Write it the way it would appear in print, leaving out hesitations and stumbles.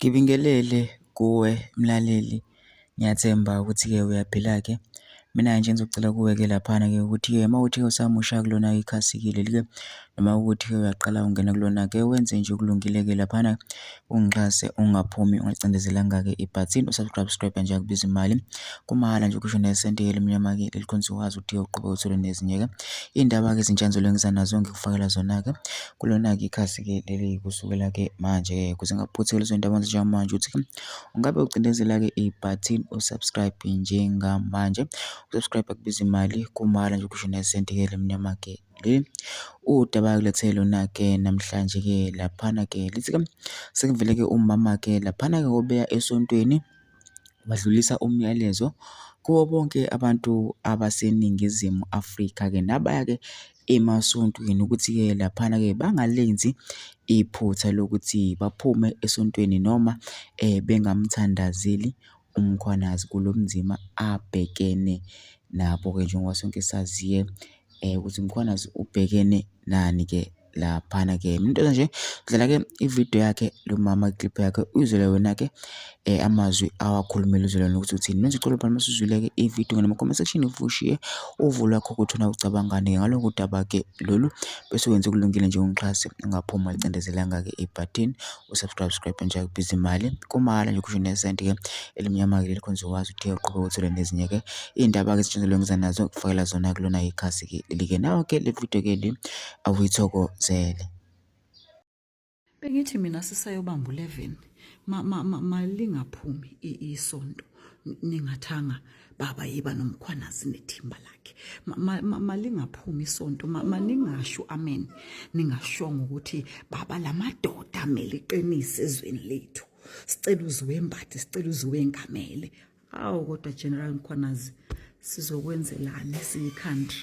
Ngibingelele kuwe mlaleli, ngiyathemba ukuthi-ke uyaphila-ke. Mina nje engizocela kuwe-ke laphana-ke ukuthi-ke uma kuwukuthi usamusha kulona ikhasi-ke leli-ke noma ukuthi-ke uyaqala ungena kulona-ke wenze nje okulungile-ke laphana ungixhase ungaphumi ungacindezelanga-ke ibhathini u-subscribe subscribe nje akubiza imali kumahhala nje kusho nesenti elimnyama-ke lelikhonza ukwazi ukuthi uqhubeke uthole nezinye-ke iy'ndaba-ke ezintsha ngizole ngiza nazo ngikufakela zona-ke kulona-ke ikhasi-ke leli kusukela-ke manje-ke kuze ngaphutheli lezo ndaba njengamanje ukuthi-ke ungabe ucindezela-ke ibhathini u-subscribe njengamanje. U-subscribe akubiza imali kumahhala nje kusho nesenti-ke elimnyama-ke leli. Udaba akulethe lona-ke namhlanje-ke laphana-ke lithi-ke sekuvele-ke umama-ke laphana-ke obeya esontweni wadlulisa umyalezo kubo bonke abantu abaseNingizimu Afrika-ke nabaya-ke emasontweni ukuthi-ke laphana-ke bangalenzi iphutha lokuthi baphume esontweni noma bengamthandazeli uMkhwanazi kulo bunzima abhekene nabo-ke njengoba sonke saziye ukuthi uMkhwanazi ubhekene nani-ke laphana-ke. Into nje dlala-ke ividiyo yakhe lo mama i-clip yakhe uyizwele wena-ke amazwi awakhulumile uzwele wena ukuthi uthini. Mina ngicela ubhale masuzwile-ke ividiyo ngena kuma-comment section ushiye uvo lwakho ukuthi wena ucabangani ngalokhu daba-ke lolu bese wenza okulungile nje ungixhase ungaphumi ulicindezelanga-ke ibhathini u-subscribe subscribe nje akubiza imali kumahhala nje kusho nesenti-ke elimnyama-ke leli khona uzokwazi ukuthi uqhubeke uthole nezinye-ke iy'ndaba-ke ezijengelwe ngiza nazo kufakela zona kulona ikhasi-ke leli-ke nawo-ke le video-ke le awuyithokozele. Bengithi mina sisayobamba u-11 malingaphumi isonto ningathanga baba yiba noMkhwanazi nethimba lakhe. Malingaphumi isonto maningasho amen, ningashongo ukuthi baba lamadoda amele iqinise ezweni lethu, sicela uziwembathe, sicela uziwengamele. Awu kodwa General Mkhwanazi, sizokwenzelani siyi-country?